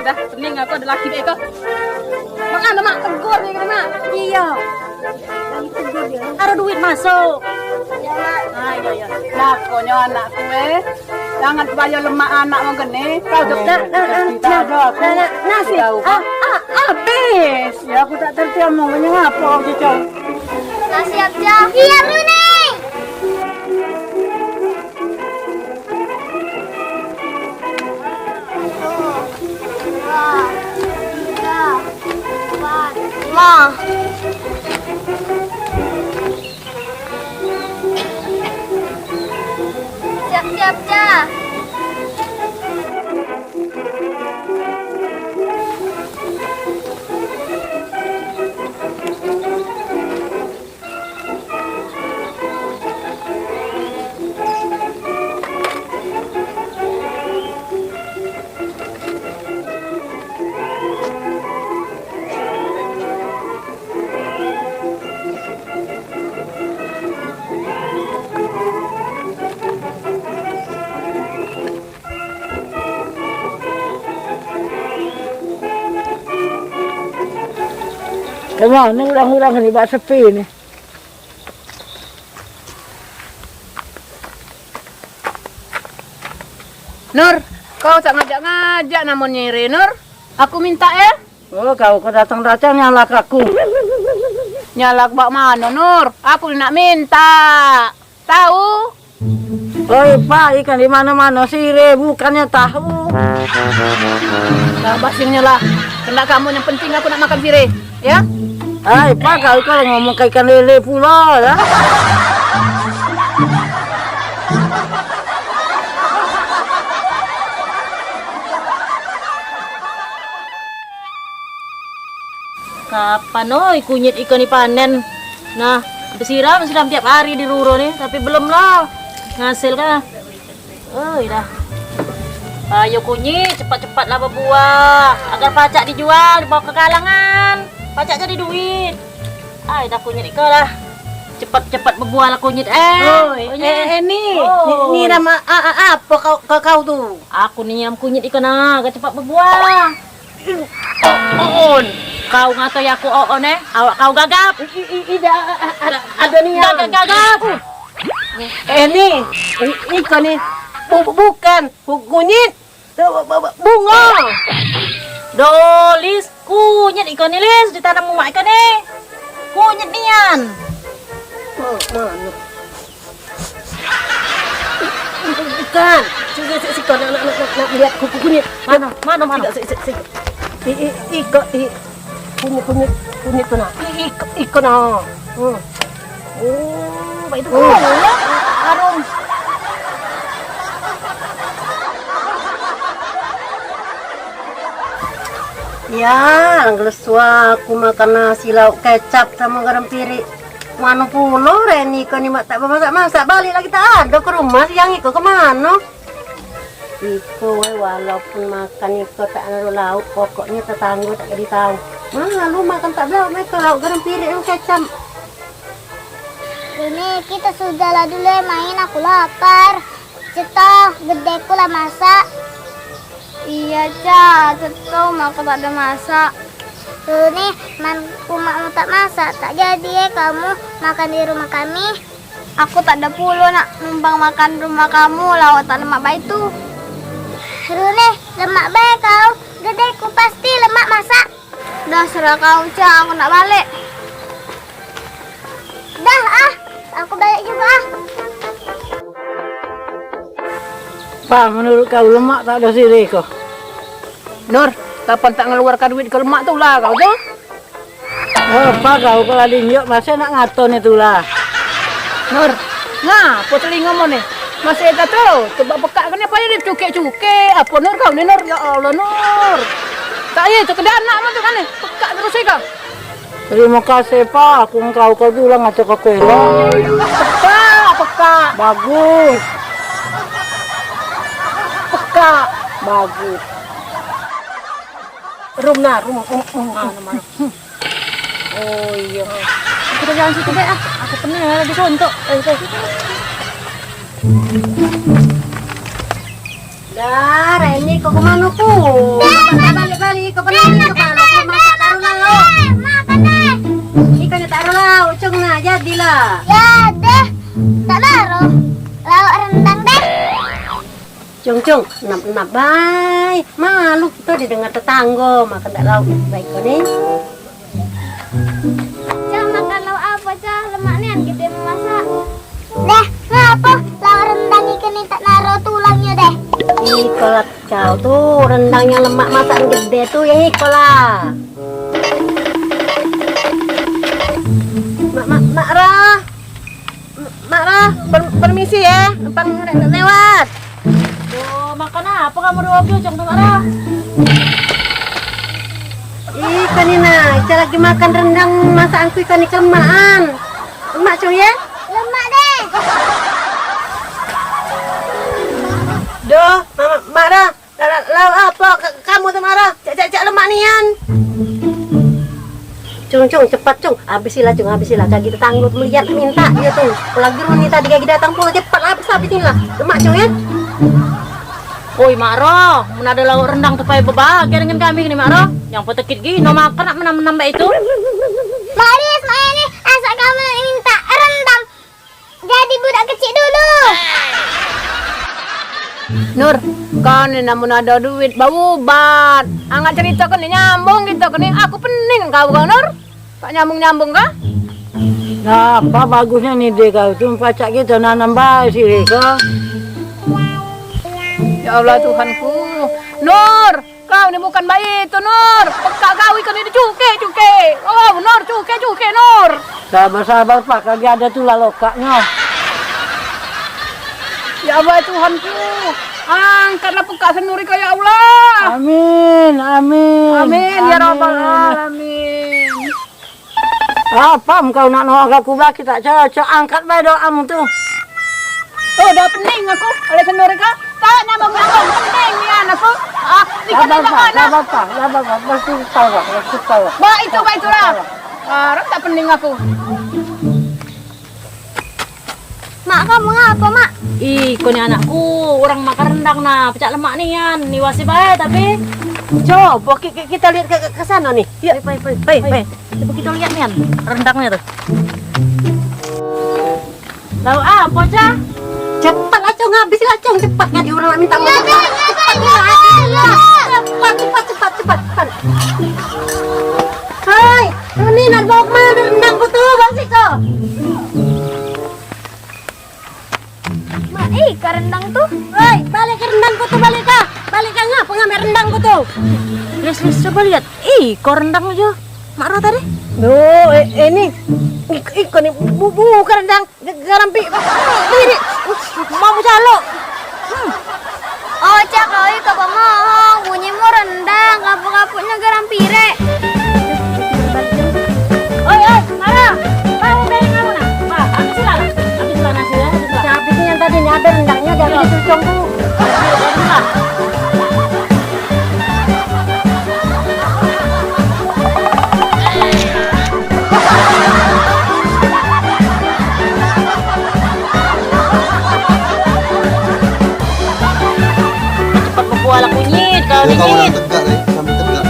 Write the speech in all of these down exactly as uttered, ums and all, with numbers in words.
Dah, pening aku ado laki dek kau. Mak, anu, Mak, tegur ni, Mak. Iyo. Ado duit masuk. Iyo, Mak. Ah, iyo, iyo. Lakonyo anakku, eh. Jangan kebayo lemak anak mau gini. Kau tu. Nah, nah, nah, nah, nah, nah, nasi. Ah, ah, habis. Ya, aku tak terti omong, ngapo kau kicau. Nasi, Abjah. Iyo, Runi. Siap-siap, Cak. Kemano orang-orang ni bak sepi ni? Nur, kau tak ngajak-ngajak namonye Ire, Nur. Aku minta, eh. Oh, kau ke datang-datang nyalak aku. Nyalak bak mano, Nur? Aku ni nak minta. Tahu? Oi, Pak, ikan di mano-mano sire, bukannya tahu. Lah, basingnyo lah. Kena kamu, yang penting aku nak makan sire, ya? Ai, Pak, kau kalau ngomong ke ikan lele pula, ya? Kapan oi kunyit iko ni panen? Nah, besiram siram tiap hari di ruro ni, tapi belum lah ngasil kah. Oi dah. Ayo kunyit, cepat-cepat lah berbuah, agar pacak dijual, dibawa ke kalangan, pacak jadi duit. Ai dah kunyit iko lah. Cepat-cepat berbuah lah kunyit, eh. Oi, kunyit. Eh, eh, ni. Oi. Ni, ni nama a, a, apa kau, kau, kau tu? Aku ni nyam kunyit iko nah, agar cepat berbuah. Oon, kau ngatoi aku Oon, eh? Awak kau gagap. I, i, i, ida, a, a, a, ado ni. Gagap, gagap. Eh, ni, i, iko ni. Bu, bu, bukan, bu, kunyit. Bu, bu, bu, bungo. Dolis, kunyit iko ni, Lis, ditanam umak iko ni. Kunyit nian. Ma, mano? Bukan. Sik, sik, sik, sik, kau nak, nak, nak, nak, nak lihat kuku kunyit. Mano, mano, mano? Sik, sik, sik, sik. I, i, iko, i, kunyit, kunyit, kunyit tu nah. I, iko, iko nah. Hmm. Oh, baik tu. Hmm. Oh, ya. Harum. Ya, gelesua aku makan nasi lauk kecap samo garam pirik. Mano pulo Reni ko ni mak tak bemasak-masak, balik lagi tak ado ke rumah, siang iko ke mano? Iko we walaupun makan iko tak ado lauk, pokoknyo tetanggo tak jadi tau. Malu makan tak belauk mek iko lauk garam pirik samo kecap. Ini kita sudahlah dulu ya main, aku lapar. Ceto, gedeku lah masak. Iya, Ca, ceto, mak tak ado masak. Tuh nih, man, umakmu tak masak, tak jadi ya kamu makan di rumah kami. Aku tak ado pulo nak numpang makan rumah kamu, lauk tak lemak bae tu. Tuh nih, lemak bae kau. Gedeku pasti lemak masak. Dah, serah kau, Ca, aku nak balik. Dah ah, aku balik juga ah. Pa, menurut kau lemak tak ado sire ko? Nur, kapan tak ngeluarkan duit ke lemak tu lah kau tu? Oh, Pa, kau kalau dinjok masih nak ngato ni tu lah. Nur, ngapo telingamu ni? Masih dah tu, coba pekak ke ni apo yo dicukik-cukik? Apo Nur kau ni Nur? Ya Allah Nur. Tak ye tu kena anak tu kan ni. Pekak terus iko. Terima kasih, Pa. Aku engkau kau pulang atau kau kela. Pekak, pekak. Bagus. Pekak. Bagus. Rum nah, rum, rum, rum. Ah, nama. Oh iya. Kita jalan situ deh ah. Aku pening lagi suntuk. Eh, eh. Dah, Reni, kau kemana ku? Dah, balik, balik, Kali ke pernah ke pala, masak taruh lauk. Makan deh. Ikan tak taruh lauk, Cung, nah, jadilah. Ya deh, tak taruh. Lauk rendang deh. Cung, Cung, enap-enap bae. Malu kito didengar tetanggo makan dak lauk baik ko ni. Cak, makan lauk apo, Cak? Lemak nian kite memasak. Deh, ngapo lauk rendang ikan ni tak naro tulangnyo deh? Ih, kolot kau tu, rendang yang lemak masakan gede tu yang iko lah. Mak, mak, mak Roh. Mak Roh, per-, permisi ya, numpang le-, lewat. Duh, makan apa kamu dua biocong tu, Mak Roh? Ih, kan Nina, kita lagi makan rendang masakanku ikan ikan maan. Lemak, Cung, ya? Lemak deh. Duh, Mak, Mak Roh, Lau, lau, lau apa ka-, kamu tu, Mak Roh? Cak, cak, cak lemak nian. Cung, Cung, cepat, Cung. Habisilah, Cung, habisilah. Kaki tetanggo tu melihat minta dia tu. Lagi runi tadi kaki datang pula, cepat habis, habisilah. Lemak, Cung, ya. Oi, Mak Roh, mun ado lauk rendang tu payah bebahagia dengan kami ni, Mak Roh. Yang petekit gino makan nak menambah-nambah itu. Malis, Mak ini, asal kamu minta rendang. Jadi budak kecik dulu. Nur, kau ni namun ado duit baubat. Angkat cerito kau ni nyambung kito kau ni. Aku pening kau kau Nur. Tak nyambung-nyambung kau. Nah, apa bagusnya ni ide kau tu pacak kito nanam bae sih kau. Ya Allah Tuhanku. Nur, kau ni bukan bayi tu, Nur. Pekak kau ikon ni cuke, cuke. Oh, Nur, cuke, cuke, Nur. Sabar, sabar, Pak. Kagak ada tulah lokaknya. Ya Allah, Tuhanku. Angkatlah pekak senur iko, ya Allah. Amin, amin. Amin, ya Rabbal Alamin. Apam kau nak nolak aku baki tak cocok, angkat bae doamu tu. Oh, dah pening aku oleh senur iko. Tak nyambung-nyambung, pening nian aku. Ah, ni kena Sabar, Pak, mana? Sabar, Pak, sabar, Pak. Pasti tahu, Pak, pasti tahu. Ba itu, ba itulah. Harap tak pening aku. Mak, kamu ngapa, Mak? Ih, kau ni anakku, orang makan rendang nah, pecak lemak nian. Ni wasi bae tapi. Coba ki-, ki-, kita lihat ke, ke, ke sana nih. Yuk. Pai, pai, pai. Pai, pai. Coba kita lihat nian rendangnya tuh. Lauk apa, Cah? Cepat lah, Cung, habis lah, Cung. Cepat, ngadi orang nak minta maaf. Cepat, cepat, cepat, cepat, cepat. Hai, Runi, nak bawa kemana rendangku tu, Bang Siko? Mak, eh, ka rendang tu. Oi, balik ke rendangku tu, balik ka. Balik ka, ngapa ngambil rendangku tu? Yes, yes, coba lihat. Ih, kok rendang aja. Mak Ro tadi. Duh, eh, eh, ni. Ik-, iko ni bu-, bu-, bukan rendang. Ge-, garampi. Diri. Mau calo. Hmm. Oh, Cak, oi, kau bohong. Bunyimu rendang, kapuk-kapuknya garampi, rek. Oi, oi, Mara. Mara, beli kamu nah. Wah, habis lah. Habis lah nasi ya, habis lah. Habisnya yang tadi ni ada rendangnya dari cucungku. Habis lah. Cepat bebual aku nyit, kau ni nyit. Tegak, eh, sambil tegak.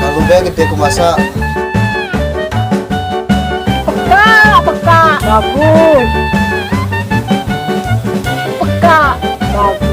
Lalu be gede ku masak. Pekak, pekak. Bagus. Pekak. Bagus.